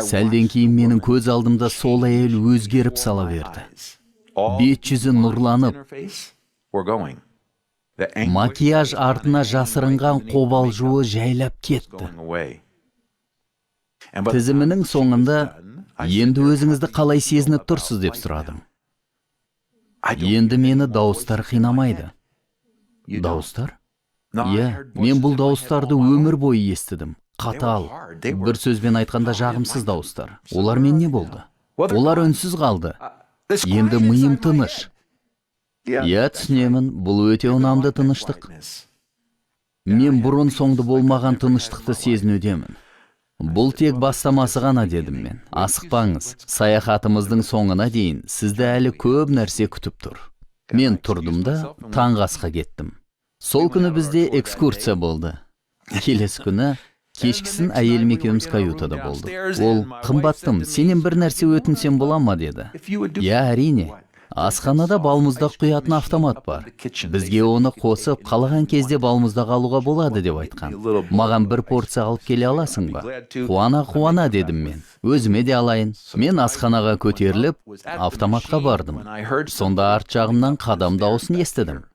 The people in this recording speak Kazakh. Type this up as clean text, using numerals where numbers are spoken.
Сәлден кейін менің көз алдымда сол әйел өзгеріп сала берді. Бет жүзі нұрланып, макияж артына жасырынған қобалжуы жайлап кетті. Тізімінің соңында: «Енді өзіңізді қалай сезініп тұрсыз?» – деп сұрадым. «Енді мені дауыстар қинамайды». «Дауыстар?» «Иә, мен бұл дауыстарды өмір бойы естідім. Қатал, бір сөзбен айтқанда, жағымсыз дауыстар. Олармен не болды? Олар үнсіз қалды. Енді миым тыныш». «Иә, түсінемін, бұл өте ұнамды тыныштық. Мен бұрын соңды болмаған тыныштықты сезінудемін. Бұл тек бастамасы ғана», – дедім мен. «Асықпаңыз, саяхатымыздың соңына дейін сізді әлі көп нәрсе күтіп тұр». Мен тұрдым да, таңғы асқа кеттім. Сол күні бізде экскурсия болды. Келесі күні кешкісін әйелім екеуміз каютада болдық. Ол: «Қымбаттым, сенен бір нәрсе өтінсем бола ма?» – деді. «Иә, әрине». «Асханада балмұздақ құятын автомат бар. Бізге оны қосып, қалаған кезде балмұздақ алуға болады деп айтқан. Маған бір порция алып келе аласың ба?» «Қуана қуана», – дедім мен. «Өзіме де алайын». Мен асханаға көтеріліп, автоматқа бардым. Сонда арт жағымнан қадам дауысын естідім.